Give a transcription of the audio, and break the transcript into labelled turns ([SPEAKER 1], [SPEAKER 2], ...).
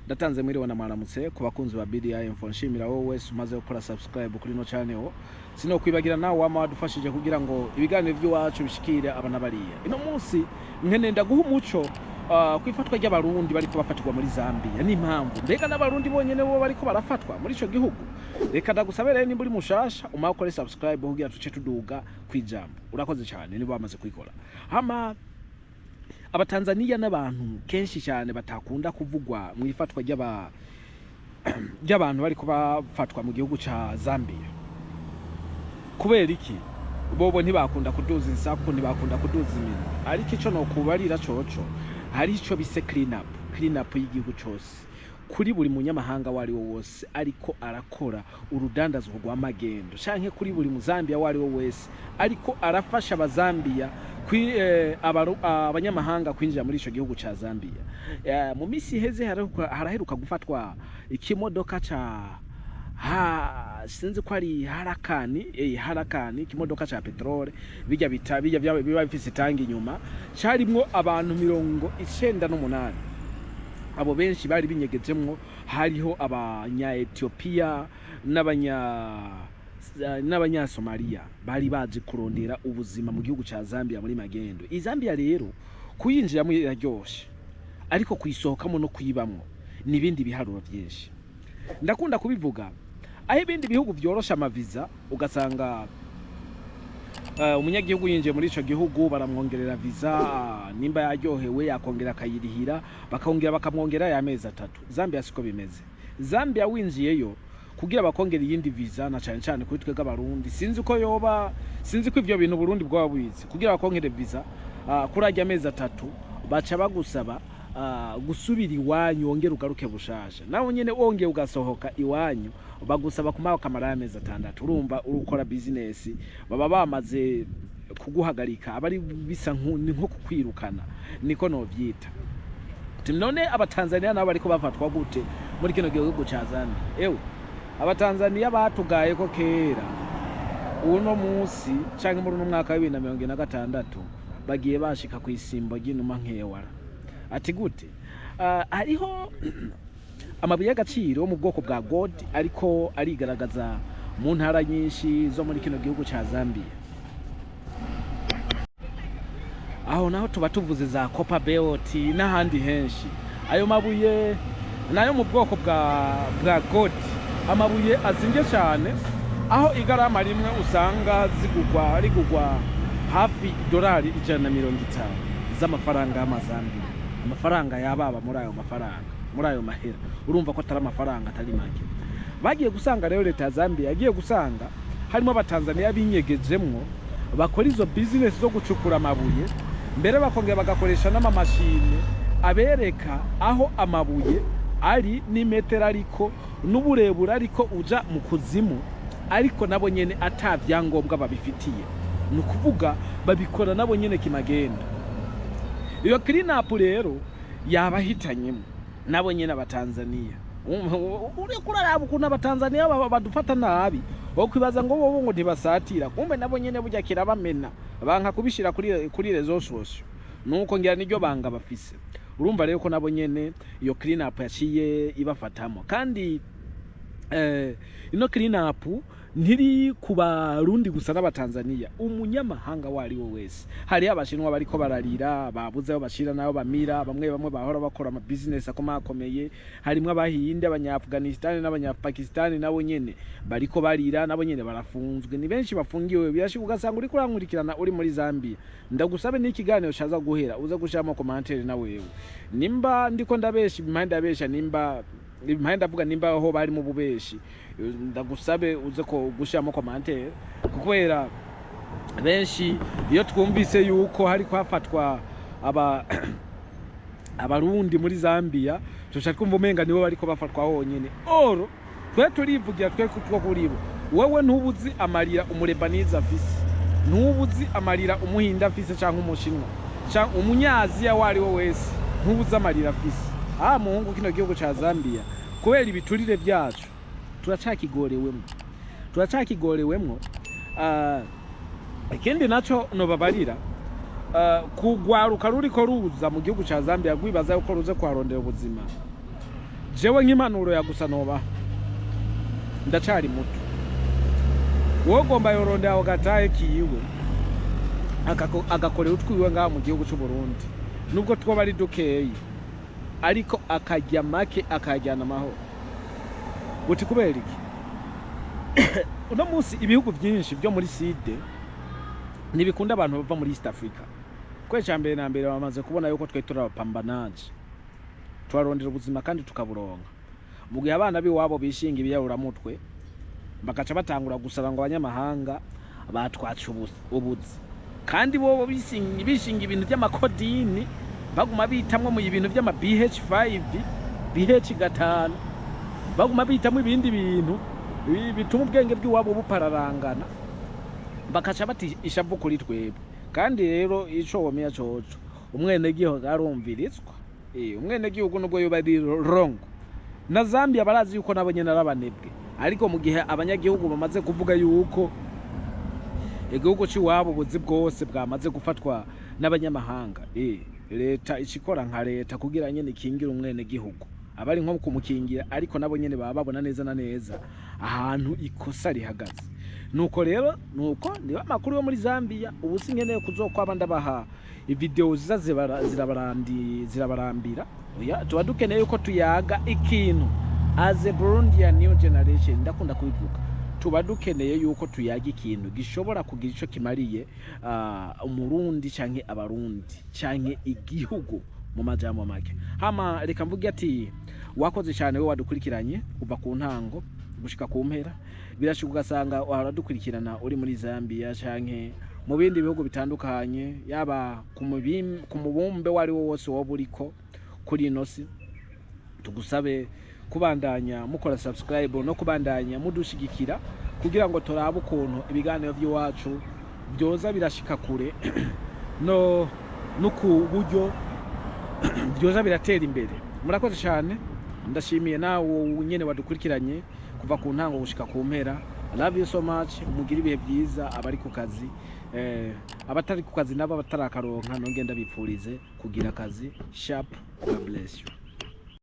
[SPEAKER 1] Ndatanze mwiriwe na mwaramutse ku bakunzi ba BDI Info. Nshimira wowe wese umaze gukora subscribe kuri ino channel. Sinokwibagira nawe wama wadufashije kugira ngo ibiganiro by'iwacu bishikire abana bariya. Ino munsi nkene ndaguha umuco ku ifatwa ry'Abarundi bariko bafatirwa muri Zambia n'impamvu. Mbega n'Abarundi bonyene bo bariko barafatwa muri ico gihugu? Reka ndagusabe rero, nimba uri mushasha, umaze ukore subscribe kugira tuce tuduga kwijambo. Urakoze cyane niba wamaze kuyikora. Hama Abatanzaniya n'abantu kenshi cyane batakunda kuvugwa mu ifatwa ry'abantu bariko bafatwa mu gihugu ca Zambia. Kubera iki? Bobo ntibakunda kuduza insaku, ntibakunda kuduza iminwa. Ariko ico nokubarira coco, hari ico bise clean up, clean up y'igihugu cose kuri buri munyamahanga uwo ari we wose ariko arakora urudandazwa rwa magendo, canke kuri buri Muzambiya uwo ari we wese ariko arafasha Abazambiya abanyamahanga kwinjira muri ico gihugu ca Zambia. Mu misi iheze haraheruka gufatwa ikimodoka ca ha, sinzi ko ari harakani, harakani, ikimodoka ca petrole, bijya bita bijya biba bifise itangi inyuma, carimwo abantu 98. Abo benshi bari binyegejemwo, hariho abanya Ethiopia n'Abanyasomaliya bari baje kurondera ubuzima mu gihugu ca Zambia muri magendo. I Zambia rero kuyinjiramo iraryoshe, ariko kuyisohokamo no kuyibamwo n'ibindi biharuro byinshi. Ndakunda kubivuga, aho ibindi bihugu vyorosha amaviza, ugasanga umunyagihugu yinjiye muri ico gihugu baramwongerera visa, nimba yaryohewe yakongera akayirihira, bakongera bakamwongera y'amezi 3. Zambia siko bimeze. Zambia winjiyeyo, kugira bakongera iyindi visa, na cane cane kuri twebwe Abarundi, sinzi ko yoba, sinzi ko ivyo bintu Burundi bwaba bubizi, kugira bakongere visa kuri arya mezi 3 baca bagusaba gusubira iwanyu, wongere ugaruke bushasha. Nawe nyene wongeye ugasohoka iwanyu, bagusaba kumara kamara y'amezi 6. Urumva urukora business, baba bamaze kuguhagarika, aba ari bisa ni nko kukwirukana, niko novyita. Ati none Abatanzania nabo bariko bafatwa gute muri kino gihugu ca Zambia? Ewe, Abatanzania batugaye ko kera. Uno munsi canke muri uno mwaka wa 2026 bagiye bashika kw'isimbo ry'inuma nkewara. Ati gute? Hariho amabuye y'agaciro yo mu bwoko bwa gold ariko arigaragaza mu ntara nyinshi zo muri kino gihugu ca Zambia. Aho naho tuba tuvuze za Copper Belt n'ahandi henshi. Ayo mabuye nayo mu bwoko bwa gold, amabuye azinvye cyane, aho igarama rimwe usanga zigugwa, rigugwa hafi idolari 150 z'amafaranga y'Amazambiya, amafaranga yababa muri ayo mafaranga, muri ayo mahera. Urumva ko atari amafaranga atari make. Bagiye gusanga rero, leta ya Zambia yagiye gusanga harimo Abatanzaniya binyegejemwo bakora izo business zo gucukura amabuye, mbere bakongera bagakoresha n'amamashine abereka aho amabuye ari n'imetero ariko n'uburebure ariko uja mu kuzimu, ariko nabo nyene ata vyangombwa babifitiye. Ni ukuvuga babikora nabo nyene kimagenda. Iyo clean up rero yabahitanyemo nabo nyene Abatanzaniya. Uriko uraraba ukuntu Abatanzaniya badufata nabi, wokwibaza ngo bobo ngo ntibasatira, kumbe nabo nyene burya kirabamena, banka kubishira kuri réseaux sociaux, nuko ngira niryo banga bafise. Urumva rero ko nabo nyene iyo clean up yaciye ibafatamo. Kandi ino clean up ntiri ku Barundi gusa n'Abatanzaniya, umunyamahanga uwo ari we wese. Hariho Abashinwa bariko bararira, babuze aho bashira n'aho bamira, bamwe bamwe bahora bakora ama business akomakomeye. Harimwo Abahinde, Abanyaafghanistan n'Abanyapakistani, nabo nyene bariko barira, nabo nyene barafunzwe. Ni benshi bafungiwe. Birashika ugasanga uriko urankurikirana uri muri Zambia. Ndagusabe n'ikiganiro caza guhera uze gushiramo commentaire na wewe nimba ndiko ndabesha, impande ndabesha, nimba impande ndavuga, nimba aho bari mu bubeshi, ndagusabe uze ko gushiramo commentaire. Kubera benshi iyo twumvise yuko hari kwafatwa Abarundi muri Zambia, tuca twumva umenga nibo bariko bafatwa honyene. Oro twe turivugira twe two kuribo. Wewe ntubuzi amarira Umurebaniza afise, ntubuzi amarira Umuhinda afise, canke Umushinwa canke Umunyaziya uwo ari we wese, ntubuzi amarira afise. Ah muhungu, kino gihugu ca Zambia kubera ibiturire vyacu turacakigorewemwo, turacakigorewemwo. Ikindi naco nobabarira, kugwaruka ruriko ruza mu gihugu ca Zambia rwibaza yuko ruze kuharondera ubuzima. Jewe nk'impanuro ya gusa noba ndacari muto, wogomba yorondera aho gatahe kiwe, agakorera utwiwe ngaha mu gihugu c'u Burundi, nubwo twoba ari dukeyi, ariko akarya make akajyana amahoro. Uti kubera iki? Uno munsi ibihugu byinshi byo muri Sud ntibikunda abantu bava muri East Africa, kubera icya mbere na mbere bamaze kubona yuko twe turi abapambanaji, turarondera ubuzima kandi tukaburonka, mu gihe abana b'iwabo bishinga ibiyawuramutwe, bagaca batangura gusaba ngo abanyamahanga batwaca ubuzi, kandi bobo bishinga ibintu by'amakodini, baguma bitamwo mu ibintu by'ama BH5, BH5, baguma bitamwo ibindi bintu bituma ubwenge bw'iwabo bupararangana, bakaca bati ishavu kuri twebwe. Kandi rero ico womenya coco, umwenegihugu arumvirizwa. Umwenegihugu nubwo yoba ari wrong, na Zambia barazi yuko nabo nyene ari abanebwe, ariko mu gihe abanyagihugu bamaze kuvuga yuko igihugu c'iwabo ubuzi bwose bwamaze gufatwa n'abanyamahanga, leta icikora nka leta kugira nyene ikingire umwenegihugu, aba ari nko kumukingira, ariko nabo nyene baba babona neza na neza ahantu ikosa rihagaze. Nuko rero nuko niba amakuru yo muri Zambia, ubu sinkeneye kuzokwaba ndabaha ivideo ziza zirabarambira. Oya, tuba dukeneye yuko tuyaga ikintu as a Burundian new generation. Ndakunda kubivuga, tuba dukeneye yuko tuyaga ikintu gishobora kugira ico kimariye Umurundi canke Abarundi canke igihugu mu majambo make. Hama reka mvuge ati wakoze cyane we wadukurikiranye kuva ku ntango gushika ku mpera. Birashoboka ugasanga waradukurikirana uri muri Zambia canke mu bindi bihugu bitandukanye, yaba ku mubumbe wari wo wose woba uriko kuri ino si. Tugusabe kubandanya mukora subscribe no kubandanya mudushigikira, kugira ngo turabe ukuntu ibiganiro by'iwacu byoza birashika kure no ku buryo byoza biratera imbere. Murakoze cyane, ndashimiye nawe nyene wadukurikiranye kuva ku ntango gushika ku mpera. I love you so much. Mugire ibihe byiza abari ku kazi, abatari ku kazi nabo abatarakaronka, nongeye ndabipfurize kugira akazi sharp. God bless you.